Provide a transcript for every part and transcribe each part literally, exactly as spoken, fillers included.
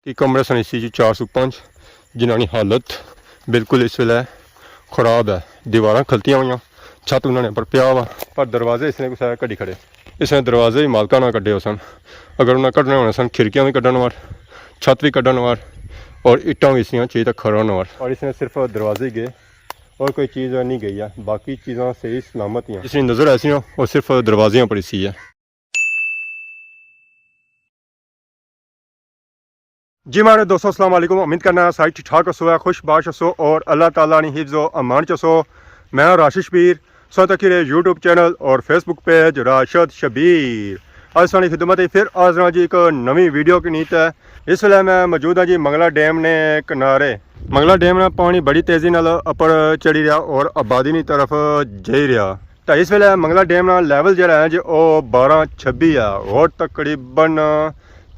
کہ کمرے سن اسی جی چار سو پنج، جنہاں نی حالت بالکل اس ویلے خراب ہے۔ دیواراں کھلتیاں ہوئیاں، چھت انہاں نے پر پیا ہوا، پر دروازے اس نے کسے کڈی کھڑے۔ اس نے دروازے بھی مالکاں نہ کڈے ہو سن۔ اگر انہاں کڈنے ہونے سن، کھڑکیاں بھی کڈن وار، چھت بھی کڈن وار، اور اٹاں بھی اس نیاں چاہیے تک کھڑن وار۔ اور اس نے صرف دروازے ہی گئے، اور کوئی چیز نہیں گئی ہے۔ باقی چیزاں صحیح سلامت ہیں۔ جس نی نظر ایسی ہو، وہ صرف دروازیاں پر اسی ہے۔ جی ماڑے دوستو، السلام علیکم۔ امید کرنا سارے ٹھیک ٹھاک ہسو، خوش باش ہسو اور اللہ تعالیٰ نی حفظ و امان چ ہسو۔ میں راشد شبیر، سو تکی رہے یوٹیوب چینل اور فیس بک پیج راشد شبیر۔ اج سانی خدمت ہے پھر حاضر ہاں جی ایک نویں ویڈیو کی نیت ہے۔ اس ویلے میں موجود ہاں جی منگلا ڈیم نے کنارے۔ منگلا ڈیم نا پانی بڑی تیزی نال اپر چڑھی رہیا اور آبادی نی طرف جائی رہیا۔ تاں اس ویلے منگلا ڈیم نا لیول جیہڑا ہے جی او بارہ چھبی ہے، اور تقریباً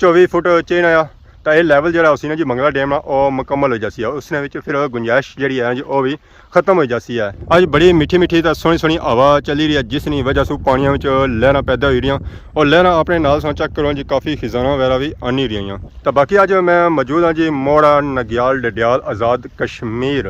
چوبی فٹ چین آیا۔ تاں اے لیول جیہڑا اسی نا جی منگلا ڈیم نا او مکمل ہوئی جاسی ہے، اس نے وچ پھر گنجائش جیہڑی ہے جی او وی ختم ہوئی جاسی ہے۔ اج بڑی میٹھی میٹھی تے سوہنی سوہنی ہوا چلی رہی ہے، جس نی وجہ سوں پانیاں وچ لہراں پیدا ہوئی رہیاں، اور لہراں اپنے نال ساں چیک کرو جی کافی خزانہ وغیرہ وی آنی رہیاں۔ تاں باقی اج میں موجود ہاں جی موڑا نگیال ڈڈیال آزاد کشمیر۔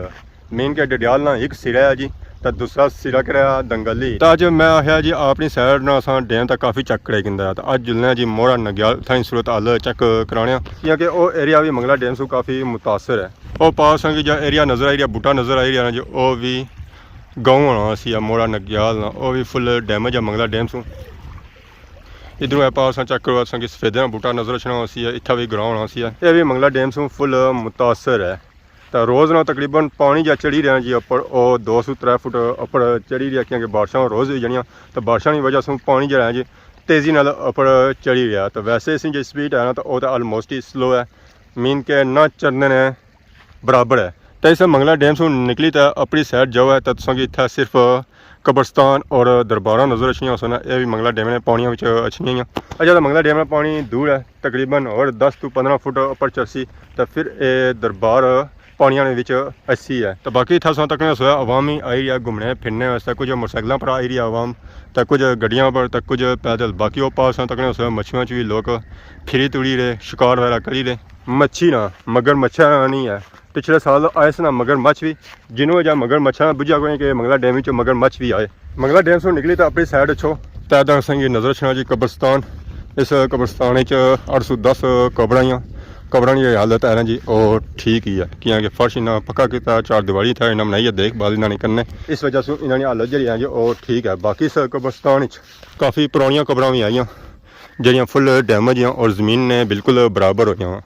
مین کے ڈڈیال نا ایک سرا ہے جی، تے دوسرا سرا کہڑا ہے دنگلی۔ تے اج میں آخیا جی اپنی سائیڈ نا اساں ڈیم تے کافی چیک کرے کندا ہے۔ تے اج جلنے آں جی موڑا نگیال، اتھاں ہی صورت حال چیک کرانے آں، کیونکہ او ایریا وی منگلا ڈیم سوں کافی متاثر ہے۔ او پاس اساں کی جا ایریا نظر آئی رہیا، بوٹا نظر آئی رہیا نا جی، او وی گاؤں ہونا سی موڑا نگیال نا، او وی فل ڈیمیج ہے منگلا ڈیم سوں۔ ادھروں اے پاس اساں چیک کرو، اساں کی سفیدے نا بوٹا نظر اچھنا ہوسی، اتھا وی گراں ہونا سی۔ اے وی منگلا ڈیم سوں فل متاثر ہے۔ تے روز نا تقریباً پانی جا چڑھی رہیا جی اپر، او دو سو ترے فٹ اپر چڑھی رہیا، کیونکہ بارشاں روز ہوئی جانیاں، تے بارشاں نی وجہ سوں پانی جیہڑا ہے جی تیزی نال اپر چڑھی رہیا۔ تے ویسے اس نی جی سپیڈ ہے نا، تے او تے آلموسٹ ہی سلو ہے، مین کے نہ چڑھنے نے برابر ہے۔ تے اس منگلا ڈیم سوں نکلی تے اپنی سائیڈ جاؤ ہے، تے تساں کی اتھا صرف قبرستان اور درباراں نظر اچھنیاں ہوسن۔ اے وی منگلا ڈیم نے پانیاں وچ اچھنیاں ہیاں۔ اجے تاں منگلا ڈیم نا پانی دور ہے، تقریباً اور دس تو پندرہ فٹ اپر چڑھسی، تے پھر اے دربار پانیاں نے وچ اچھسی ہے۔ تے باقی اتھا تساں تکنے ہوسو عوام وی آئی رہی ہے گھومنے پھرنے واسطے، کچھ موٹر سائیکلاں پر آئی رہی ہے عوام، تے کچھ گڈیاں پر، تے کچھ پیدل۔ باقی او پاس تساں تکنے ہوسو مچھیاں چ وی لوک پھری توڑی رہے، شکار وغیرہ کری رہے۔ مچھی نا، مگر مچھا نہیں ہے۔ پچھلے سال آئے سن مگر مچھ وی، جنہوں جا مگر مچھاں بجھا کوئی کہ منگلا ڈیم وچ مگر مچھ وی آئے۔ منگلا ڈیم سوں نکلی تے اپنی سائیڈ اچھو، تے ادھر اساں کی نظر اچھنا جی قبرستان۔ اس قبرستان وچ اٹھ سو دس قبراں ہیاں۔ قبراں نی حالت ہے نا جی او ٹھیک ہی ہے، کیاں کہ فرش انہاں پکا کیتا، چار دیواری تھا انہاں بنائی ہے، دیکھ بھال انہاں نے کرنے، اس وجہ سوں انہاں نی حالت جیہڑی ہے جی او ٹھیک ہے۔ باقی اس قبرستان وچ کافی پرانیاں قبراں وی آئیاں، جیہڑیاں فل ڈیمیج ہیاں اور زمین نے بالکل برابر ہوئیاں۔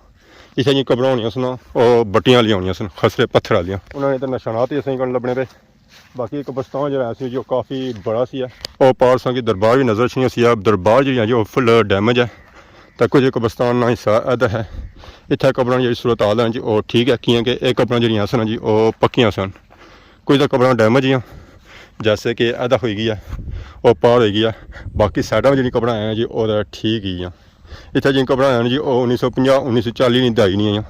اتھے جی قبراں ہونیاں سن، او بٹیاں آلیاں ہونیاں سن، خسرے پتھر آلیاں۔ انہاں نے تے نشانات ہی اساں کول لبنے پے۔ باقی قبرستان جیہڑا سی جو کافی بڑا سی ہے۔ او پار اساں کی دربار وی نظر اچھنی ہوسی ہے۔ دربار جیہڑی ہے جی او فل ڈیمیج ہے۔ تے کچھ قبرستان نا حصہ ادھا ہے۔ اتھے قبراں جیہڑی صورت حال ہے جی او ٹھیک ہے، کیاں کہ اے قبراں جیہڑیاں سن جی او پکیاں سن۔ کچھ تاں قبراں ڈیمیج ہیاں، جیسے کہ ادھا ہوئی گیا، او پار ہوئی گیا۔ باقی سائیڈاں وچ جیہڑی قبراں ہیں جی او تے ٹھیک ہی ہیں۔ اتھے جیہڑی قبراں ہیں جی او انیس سو پنجاہ، انیس سو چالی نی دہائی نی آئیاں۔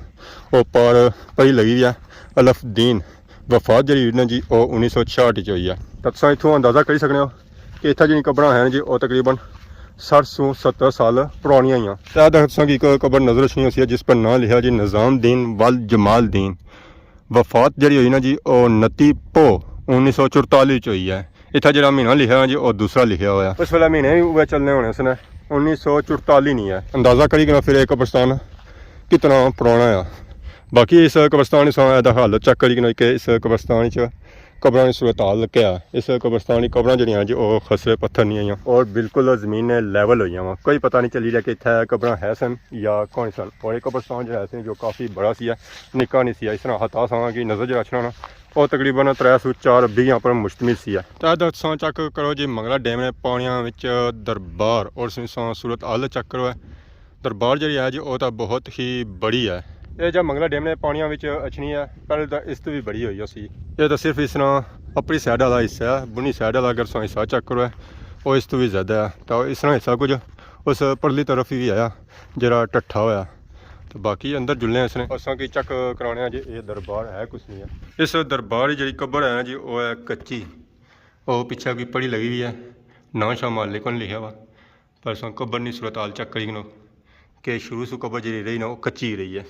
او پار پئی لگی ہے الف دین۔ وفات جیہڑی ہوئی نا جی او انیس سو چھیاٹھ وچ ہوئی ہے۔ تاں تساں اتھوں اندازہ کری سکنے ہو کہ اتھے جیہڑی قبراں ہیں جی او تقریباً سٹھ سوں ستر سال پرانیاں ہیاں۔ تے ادھا تساں کی ایک قبر نظر اچھنی ہوسی ہے جس پر ناں لکھیا جی نظام دین ول جمال دین۔ وفات جیہڑی ہوئی نا جی او انتی پو انیس سو چرتالی وچ ہوئی ہے۔ اتھا جیہڑا مہینہ لکھیا نا جی او دوسرا لکھیا ہویا۔ اس ویلے مہینے وی اوے چلنے ہونے سن، انیس سو چرتالی نہیں ہے۔ اندازہ کری کنا پھر اے قبرستان کتنا پرانا ہے۔ باقی اس قبرستان اس دا حال چیک کری کنا کہ اس قبرستان وچ قبراں نی صورت حال کیا ہے۔ اس قبرستان نی قبراں جیہڑیاں جی او خسرے پتھر نہیں آئیاں اور بالکل زمین نے لیول ہوئی آواں۔ کوئی پتہ نہیں چلی رہیا کہ اتھے قبراں ہے سن یا کون سن۔ اور اے قبرستان جیہڑا ہے سی جو کافی بڑا سی ہے، نکا نہیں سی ہے۔ اس طرح ہتھا ساں کی نظر جیہڑا اچھنا نا، او تقریباً ترے سو چار بیہیاں پر مشتمل سی ہے۔ تے ادھر تساں چیک کرو جی منگلا ڈیم نے پانیاں وچ دربار، اور اس نی تساں صورت حال چیک کرو ہے۔ دربار جیہڑی ہے جی او تاں بہت ہی بڑی ہے۔ اے جا منگلا ڈیم نے پانیاں وچ اچھنی ہے، پہلے تاں اس تو وی بڑی ہوئی ہوسی۔ اے تاں صرف اس نا اپری سائیڈ والا حصہ ہے، بنی سائیڈ والا اگر تساں حصہ چیک کرو ہے، او اس تو وی زیادہ ہے۔ تاں اس طرح حصہ کچھ اس پرلی طرف وی آیا جیہڑا ٹٹھا ہویا۔ تے باقی اندر جلنے آں اس نے، اساں کی چیک کرانے آں جی اے دربار ہے کچھ نہیں ہے۔ اس دربار نی جیہڑی قبر ہے نا جی او ہے کچی، او پچھے کوئی پڑی لگی ہوئی ہے، ناں شاہ مالک نے لکھیا ہوا۔ پر اساں قبر نی صورت حال چیک کری کنو کہ شروع سوں قبر جیڑی رہی نا، او کچی رہی ہے۔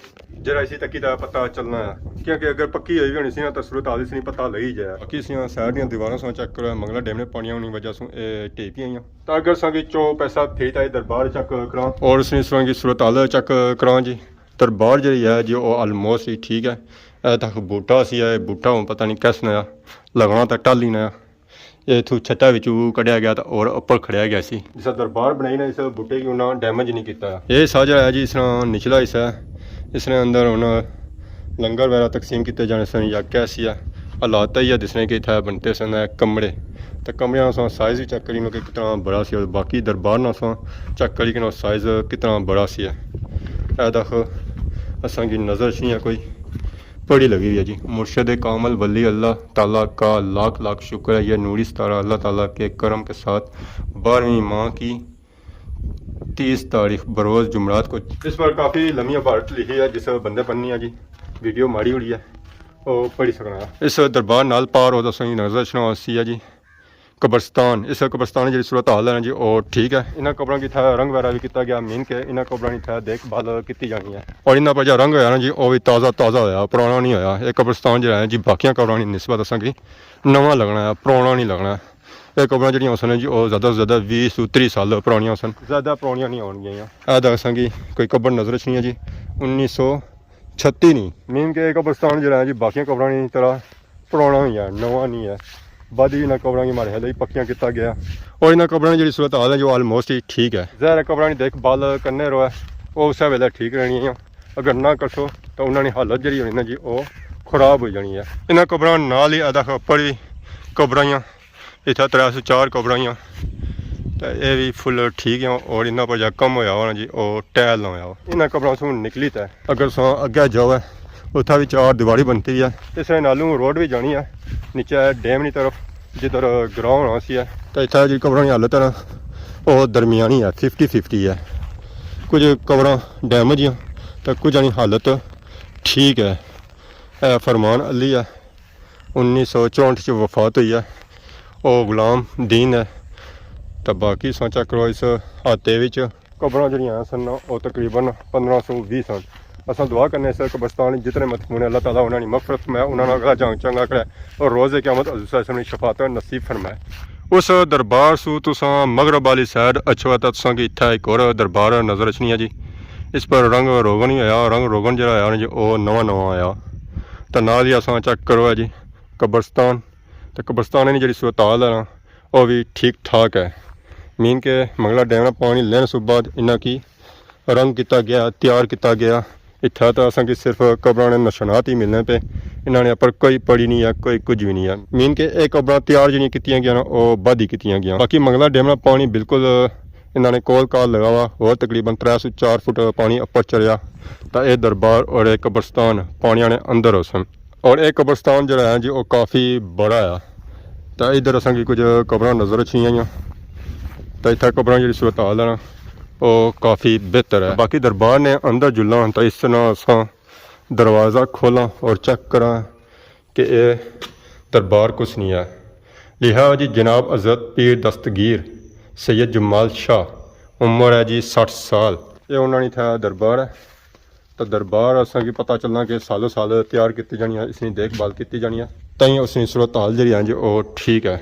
جیڑا اسی تکی دا پتہ چلنا ہے، کیونکہ اگر پکی ہوئی وی ہونی سی نا، تاں صورت حال اس نی پتہ لگی جائے۔ باقی اسیاں سائیڈ دیاں دیواراں سوں چیک کرو، منگلا ڈیم نے پانیاں نی وجہ سوں اے ٹہی پیاں۔ تاں اگر اساں کی چو پیسہ تھئی تاں اے دربار چیک کراں، اور اس نی اس طرح کی صورت حال چیک کراں جی۔ دربار جیڑی ہے جی، او آلموسٹ ہی ٹھیک ہے۔ اے تک بوٹا سی، اے بوٹا ہن پتہ نہیں کس نیا، لگنا تاں ٹل ہی نیا۔ اے اتھوں چھتا وچوں کڈیا گیا تاں اور اپر کھڑیا گیا سی۔ جس دربار بنائی نا، اس بوٹے کی انہاں ڈیمیج نہیں کیتا۔ اے حصہ جیڑا ہے جی، اس طرح نچلا حصہ ہے، اس نے اندر ہن لنگر وغیرہ تقسیم کیتے جانے سن یا کیسی ہے، حالات تاں ایہہ دسنے کہ اتھا بنتے سن کمرے، تے کمریاں نا سائز وی چیک کری لو کہ کتنا بڑا سی، اور باقی دربار نا سائز چیک کری کہ سائز کتنا بڑا سی ہے۔ اے دیکھو، اساں کی نظر اچ نہیں ہے کوئی پڑی لگی ہوئی ہے جی۔ مرشد کامل ولی اللہ تعالیٰ کا لاکھ لاکھ شکر ہے، یہ نوری ستارہ اللہ تعالیٰ کے کرم کے ساتھ بارہویں ماہ کی تیس تاریخ بروز جمعرات کو۔ اس پر کافی لمبی عبارت لکھی ہے، جس بندے پڑھنی ہے جی، ویڈیو ماڑی ہوئی ہے، وہ پڑھی سکنا ہے۔ اس دربار نال پار ہو تو سنگی نظر اچھنا سی ہے جی۔ قبرستان، اس قبرستان جیڑی صورت حال ہے نا جی، او ٹھیک ہے۔ انہاں قبراں کی تھا رنگ وغیرہ بھی کیتا گیا، مین کہ انہاں قبراں کی تھا دیکھ بھال کیتی جانی ہے۔ اور انہاں پر جا رنگ ہویا نا جی، او بھی تازہ تازہ ہویا، پرانا نہیں ہویا۔ اے قبرستان جیڑا ہے جی، باقیاں قبراں نی نسبت اساں کی نواں لگنا ہے، پرانا نہیں لگنا ہے۔ اے قبراں جیڑیاں ہوسن جی، او زیادہ سے زیادہ بیس تو تریس سال پرانیاں ہوسن۔ زیادہ پرانیاں نہیں ہون گیاں۔ اے تاں اساں کی کوئی قبر نظر اچھنی ہے جی، انیس سو چھتی نہیں۔ مین کہ اے قبرستان جیڑا ہے جی، باقیاں قبراں نی طرح پرانا ہی ہے، نواں نہیں ہے۔ بعد ہی انہاں قبراں کی مارے ہلے ہی پکیاں کیتا گیا۔ اور انہاں قبراں نی جیڑی صورت حال ہے جو آلموسٹ ہی ٹھیک ہے۔ ظاہر ہے قبراں نی دیکھ بھال کرنے رہو ہے، او اسے ویلے ٹھیک رہنی ہے۔ اگر نہ کرسو تاں انہاں نی حالت جیڑی ہونی نا جی، او خراب ہوئی جانی ہے۔ انہاں قبراں نال ہی ادا اپر وی قبراں ہیاں، اتھا ترے سو چار قبراں ہیاں، تے اے وی فل ٹھیک ہے۔ اور انہاں پر جا کم ہویا ہونا جی، او ٹائل نہ ہویا ہو۔ انہاں قبراں سوں نکلی تے اگر ساں اگے جاؤ ہے، اتھا وی چار دیواری بنتی ہے۔ اس نے نالوں روڈ وی جانی ہے نیچے ڈیم نی طرف، جدھر گراں ہونا سی ہے۔ تے اتھا جی قبراں نی حالت ہے نا، او درمیانی ہے، ففٹی ففٹی ہے۔ کچھ قبراں ڈیمیج ہیں تے کچھ نی حالت ٹھیک ہے۔ اے فرمان علی ہے، انیس سو چونٹھ چ وفات ہوئی ہے۔ او غلام دین ہے۔ تے باقی ساں چیک کرو اس حاطے وچ۔ قبراں جیڑیاں سن نا، او تقریباً پندرہ سو ویہہ سن۔ اساں دعا کرنے اس قبرستان جتنے مدفون ہیں، اللہ تعالیٰ انہاں نی مغفرت فرمائے، انہاں نا اگلا جان چنگا کرے اور روز قیامت حضور صلی اللہ علیہ وسلم نی شفاعت نصیب فرمائے۔ اس دربار سو تساں مغرب والی سائیڈ اچھو تاں تساں کی اتھا ایک اور دربار نظر اچھنی ہے جی۔ اس پر رنگ روغن ہی ہویا، رنگ روغن جیڑا ہویا نا جی، او نواں نواں آیا۔ تے نال ہی اساں چیک کرو ہے جی قبرستان، تے قبرستان نی جیڑی صورت حال ہے نا، او وی ٹھیک ٹھاک ہے۔ مین کہ منگلا ڈیم نا پانی لین سوں بعد انہاں کی رنگ کیتا گیا، تیار کیتا گیا۔ اتھا تاں اساں کی صرف قبراں نے نشانات ہی ملنے پے، انہاں نے اپر کوئی پڑی نہیں ہے، کوئی کچھ بھی نہیں ہے۔ مین کہ اے قبراں تیار جیڑیاں کیتیاں گیاں نا، او بعد ہی کیتیاں گیاں۔ باقی منگلا ڈیم نا پانی بالکل انہاں نے کول کال لگا ہوا، اور تقریباً ترے سو چار فٹ پانی اپر چڑھیا، تاں اے دربار اور اے قبرستان پانیاں نے اندر ہوسن۔ اور اے قبرستان جیڑا ہے جی، او کافی بڑا ہے۔ تے ادھر اساں کی کچھ قبراں نظر اچھنی آئیاں۔ تے اتھا قبراں جیڑی صورت حال ہے نا، او کافی بہتر ہے۔ باقی دربار نے اندر جلاں تے اس طرح اساں دروازہ کھولاں اور چیک کراں کہ اے دربار کس نی ہے۔ لکھا ہوا جی، جناب حضرت پیر دستگیر سید جمال شاہ، عمر ہے جی سٹھ سال۔ اے انہاں نی اتھا دربار ہے۔ تے دربار اساں کی پتہ چلنا کہ سالوں سال تیار کیتی جانی ہے، اس نی دیکھ بھال کیتی جانی ہے، تائیں اس نی صورت حال جیڑی ہے جی، او ٹھیک ہے۔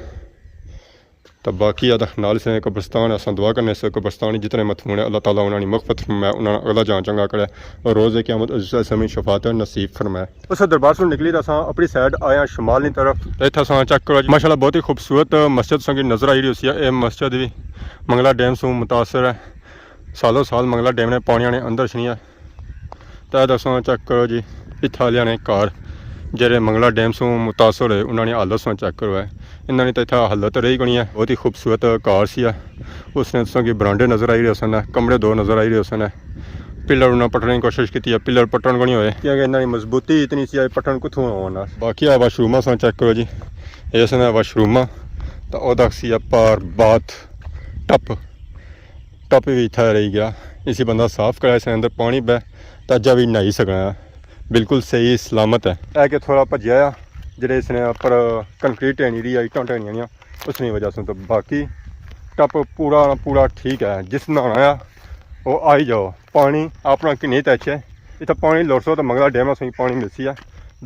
تے باقی ادا نال اس نے قبرستان، اساں دعا کرنے اس قبرستان جتنے مدفون ہیں، اللہ تعالیٰ انہاں نی مغفرت فرمائے، انہاں نا اگلا جان چنگا کرے، اور روز قیامت عزیز اساں نی شفاعت نصیب فرمائے۔ اس دربار سوں نکلی تے اساں اپنی سائیڈ آئے ہاں شمال نی طرف۔ تے اتھا اساں چیک کرو جی، ماشاءاللہ بہت ہی خوبصورت مسجد اساں کی نظر آئی رہی ہوسی ہے۔ اے مسجد بھی منگلا ڈیم سوں متاثر ہے، سالوں سال منگلا ڈیم نے پانیاں نے اندر اچھنی ہے۔ تے تساں چیک کرو جی، اتھا آلیاں نے گھر جیڑے منگلا ڈیم سوں متاثر ہوئے، انہاں نی حالت تساں چیک کرو ہے۔ انہاں نی تے اتھا حالت رہی کونی ہے، بہت ہی خوبصورت گھر سی ہے۔ اس نے تساں کی برانڈے نظر آئی رہے ہوسن، کمرے دو نظر آئی رہے ہوسن۔ پلر انہاں پٹنے کی کوشش کیتی ہے، پلر پٹن کونی ہوئے، کیونکہ انہاں نی مضبوطی اتنی سی ہے، پٹن کتھوں ہونا۔ باقی آ واش روم اساں چیک کرو جی، اس نے واش روم تے او تک سی ہے پار باتھ ٹب۔ ٹپ وی اتھا رہی گیا۔ اسی بندہ صاف کرا، اس نے اندر پانی بہ تے اجا وی نہائی سکنا ہے۔ بالکل صحیح سلامت ہے۔ اے کہ تھوڑا بھجیا آ، جیڑے اس نے اپر کنکریٹ ٹہنی رہی، اٹاں ٹہنیاں رہیاں، اس نی وجہ سے۔ تو باقی ٹپ پورا نا پورا ٹھیک ہے، جس نہانا آ، او آئی جاؤ۔ پانی اپنا کنی تے اچھے، اتھا پانی لوڑسو تے منگلا ڈیم اساں کی پانی ملسی ہے،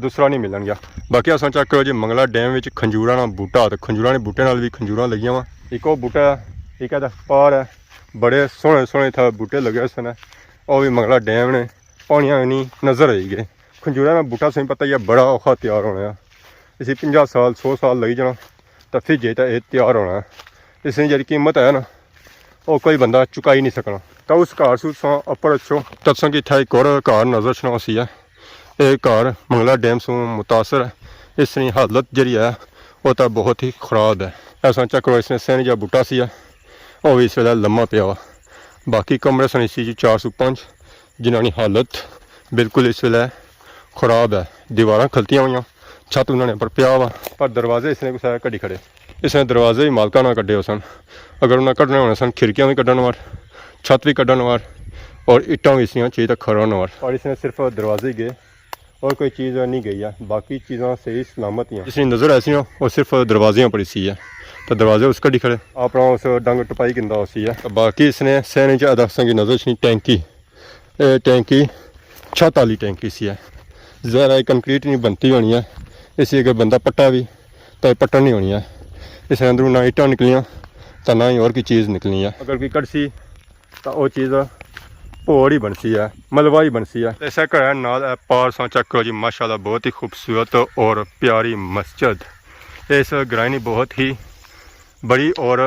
دوسرا نہیں ملن گیا۔ باقی اساں چیک کرو جی، منگلا ڈیم وچ کھنجوراں نا بوٹا، تے کھنجوراں نے بوٹے نال وی کھنجوراں لگیاں وا۔ ایک او بوٹا ہے، ایک ہے پار ہے، بڑے سوہنے سوہنے اتھا بوٹے لگے ہوئے سن۔ او وی منگلا ڈیم نے پانیاں نی نظر آئی گئے۔ کھنجوراں نا بوٹا سائیں پتہ ہی ہے، بڑا اوکھا تیار ہونا ہے۔ اسی پنجاہ سال، سو سال لگی جانا، تاں پھر جے تاں اے تیار ہونا ہے۔ اس نی جیڑھی قیمت ہے نا، او کوئی بندہ چکائی نہیں سکنا۔ تاں اس گھر سوں تساں اپر اچھو، تاں تساں کی اتھا ایک اور گھر نظر اچھنا ہوسی ہے۔ اے گھر منگلا ڈیم سوں متاثر ہے۔ اس نی حالت جیڑھی ہے، او تاں بہت ہی خراب ہے۔ ایسا چیک کرو، اس نے سین جا بوٹا سی ہے، او وی اس ویلے لما پیا وا۔ باقی کمرے سن اسی جی چار سو پنج، جنہاں نی حالت بالکل اس ویلے خراب ہے۔ دیواراں کھلتیاں ہوئیاں، چھت انہاں نے پر پیا وا، پر دروازے اس نے کسے کڈی کھڑے۔ اس نے دروازے وی مالکاں نہ کڈے ہوسن۔ اگر انہاں کڈنے ہونے سن، کھڑکیاں وی کڈن وار، چھت وی کڈن وار، اور اٹاں وی اس نیاں چاہیے تاں کھڑن وار۔ اور اس نے صرف دروازے گئے، اور کوئی چیز نہیں گئی ہے، باقی چیزاں صحیح سلامت ہی ہیں۔ جس نی نظر ایسی نا، وہ صرف دروازیاں پر سی ہے، تو دروازے اس کڈی کھڑے، اپنا اس ڈنگ ٹپائی گندا ہوسی ہے۔ تو باقی اس نے سین چ ادا سنگی نظر اچھنی ٹینکی، اے ٹینکی چھت آلی ٹینکی سی ہے، ظاہر ہے کنکریٹ نہیں بنتی ہونی ہے، اس لیے اگر بندہ پٹا بھی تو پٹن نہیں ہونی ہے۔ اس نے اندروں نہ اٹاں نکلیاں تو نہ ہی اور کوئی چیز نکلنی ہے۔ اگر کوئی کڈسی تاں او چیز پہاڑ ہی بنسی ہے، ملبہ ہی بنسی ہے۔ اسے گھرے نال اے پار ساں چیک کرو جی، ماشاءاللہ بہت ہی خوبصورت اور پیاری مسجد۔ اس گرائیں نی بہت ہی بڑی اور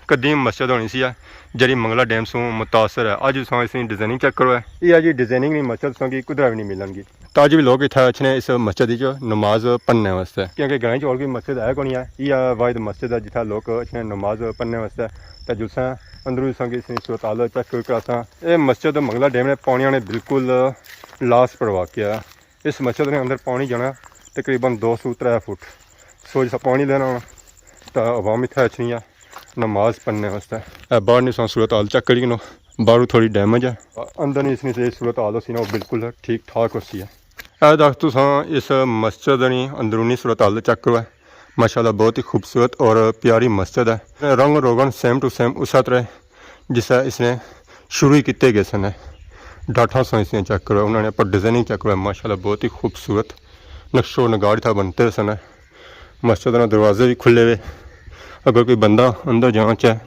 قدیم مسجد ہونی سی ہے، جیڑھی منگلا ڈیم سوں متاثر ہے۔ اج تساں اس نی ڈیزائننگ چیک کرو ہے۔ یہ ہے جی ڈیزائننگ نی مسجد تساں کی کدرا بھی نہیں ملن گی۔ تاں اج بھی لوگ اتھا اچھنے اس مسجد وچ نماز پڑھنے واسطے، کیونکہ گرائیں چ اور کوئی مسجد ہے کونی ہے، یہ واحد مسجد ہے جتھا لوگ اچھنے نماز پڑھنے واسطے۔ تے جلساں اندروں تساں کی اس نی صورت حال چیک کراساں۔ اے مسجد منگلا ڈیم نے پانیاں نے بالکل لاسٹ پر واقع ہے۔ اس مسجد نے اندر پانی جانا تقریباً دو سو ترے فٹ۔ سو جسا پانی لینا ہونا تاں عوام اتھا اچھنی ہے نماز پڑھنے واسطے۔ اے باہر نی تساں صورت حال چیک کری کنو، باہروں تھوڑی ڈیمیج ہے، اندر نی اس نی صورت حال ہوسی نا، وہ بالکل ٹھیک ٹھاک ہوسی ہے۔ اے تک تساں اس مسجد نی اندرونی صورت حال چیک کرو ہے۔ ماشاءاللہ بہت ہی خوبصورت اور پیاری مسجد ہے۔ رنگ روغن سیم ٹو سیم اسے طرح جسے اس نے شروع ہی کیتے گئے سن۔ ڈاٹھاں سن اس نے چیک کرو، انہوں نے پر ڈیزائننگ چیک کرو، ماشاءاللہ بہت ہی خوبصورت نقش و نگار تھا بنتے سن۔ مسجد نے دروازے بھی کھلے ہوئے، اگر کوئی بندہ اندر جانا چاہے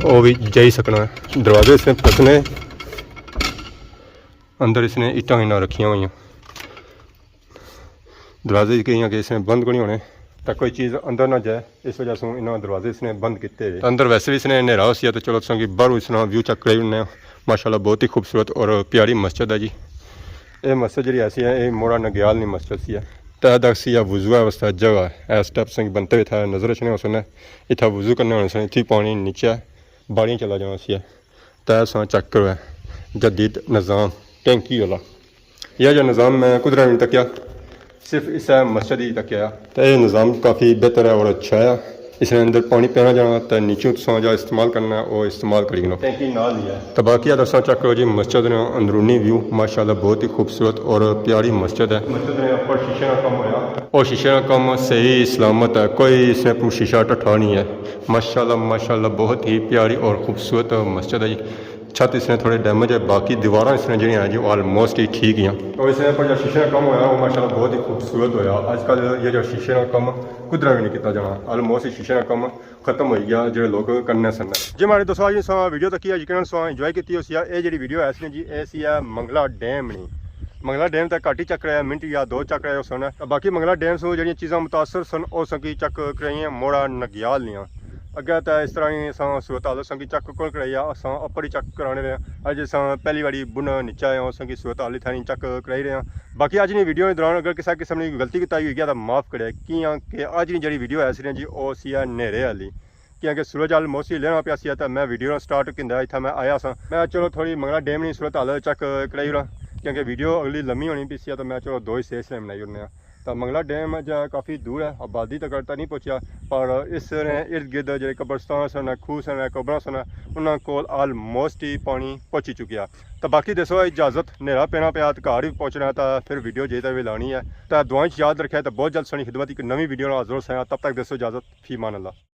وہ بھی جائی سکنا ہے۔ دروازے اس نے پسنے اندر اس نے اٹاں ہی نہ رکھیاں ہوئیاں۔ دروازے کی کہیاں کہ اس نے بند کو نہیں ہونے، تاکہ کوئی چیز اندر نہ جائے، اس وجہ سے انہاں دروازے اس نے بند کیتے ہوئے۔ اندر ویسے بھی اس نے ہنیرا ہوسی ہے، تو چلو تساں کی باہروں اس نا ویو چیک کرائی ہونے ہیں۔ ماشاءاللہ بہت ہی خوبصورت اور پیاری مسجد ہے جی۔ اے مسجد جڑی ایسی ہے، اے موڑا نگیال نی مسجد سی ہے۔ تہ دکھ سی یا وضو ہے واسطے جگہ ہے، اے سٹیپ تساں کی بنتے ہوئے تھا نظر اچھنے ہوسن۔ اتھا وضو کرنے ہونے سن، اتھی پانی نیچے باڑیاں چلا جانا سی ہے۔ تہ اساں چیک کرو ہے جدید نظام ٹینکی والا۔ یہ جو نظام میں کدرا نہیں تکیا، صرف اسے مسجد ہی تکیا۔ تہ یہ نظام کافی بہتر ہے اور اچھا ہے۔ اس نے اندر پانی پینا جانا تہ نیچوں تساں جو استعمال کرنا ہے، وہ استعمال کری گنو۔ ٹینکی نال ہی ہے۔ تہ باقی اگر تساں چیک کرو جی مسجد نے اندرونی ویو، ماشاءاللہ بہت ہی خوبصورت اور پیاری مسجد ہے۔ مسجد نے اوپر شیشے نا کم ہویا۔ اور شیشے نا کم صحیح سلامت ہے، کوئی اس نے شیشہ ٹٹھا نہیں ہے۔ ماشاءاللہ، ماشاءاللہ، بہت ہی پیاری اور خوبصورت مسجد ہے جی۔ چھت اس نے تھوڑے ڈیمیج ہے، باقی دیواراں اس نے جڑیاں ہیں جی، وہ آلموسٹ ہی ٹھیک ہی ہیں۔ اور اس نے پر جو شیشے نا کم ہویا، وہ ماشاءاللہ بہت ہی خوبصورت ہویا۔ آج کل یہ جو شیشے نا کم کدرا بھی نہیں کیتا جانا، آلموسٹ ہی شیشے نا کم ختم ہوئی گیا جڑے لوگ کرنے سن۔ جی ماڑے دوستو، اج ساں ویڈیو تکی ہے، یقیناً ساں انجوائے کیتی ہوسی۔ اے جڑی ویڈیو ہے اس نے جی، اے سی ہے منگلا ڈیم نی۔ منگلا ڈیم تے گھٹ ہی چیک کرایا، منٹ یا دو چیک کرایا ہوسن۔ باقی منگلا ڈیم سوں جڑیاں چیزاں متاثر سن، او ساں کی چیک کرائیاں موڑا نگیال نیاں۔ اگے تے اس طرح ہی اساں صورت حال اساں کی چیک کون کرائی آ، اساں اپر ہی چیک کرانے رہے آں۔ اج اساں پہلی واری بن نیچے آئے آں، اساں کی صورت حال اتھاں نی چیک کرائی رہے آں۔ باقی اج نی ویڈیو نے دوران اگر کسے قسم نی غلطی کوتاہی ہوئی گیا تاں معاف کرے، کیاں کہ اج نی جڑی ویڈیو ہے سرین جی او سی ہے نیرے آلی، کیاں کہ سورج آلموسٹ ہی لینا پیا سی تاں میں ویڈیو نا سٹارٹ کیندا اتھاں میں آیا ساں۔ میں چلو تھوڑی منگلا ڈیم نی صورت حال چیک کرائی اوڑاں، کیاں کہ ویڈیو اگلی لمبی ہونی پی سی تاں میں چلو دو حصے اس نے بنائی اوڑنے آں۔ تاں منگلا ڈیم اج کافی دور ہے، آبادی تک تاں نہیں پہنچیا، پر اس نے ارد گرد جڑے قبرستان سن، کھوہ سن، قبراں سن، انہاں کول آلموسٹ ہی پانی پہنچی چکیا۔ تاں باقی دسو اجازت، نیرا پینا پیا تاں گھر وی پہنچنا تاں پھر ویڈیو جے تاں وی لانی ہے۔ تاں دعائیں چ یاد رکھے تاں بہت جلد سنی خدمت ایک نویں ویڈیو نال حاضر ہوساں۔ تب تک دسو اجازت، فی امان اللہ۔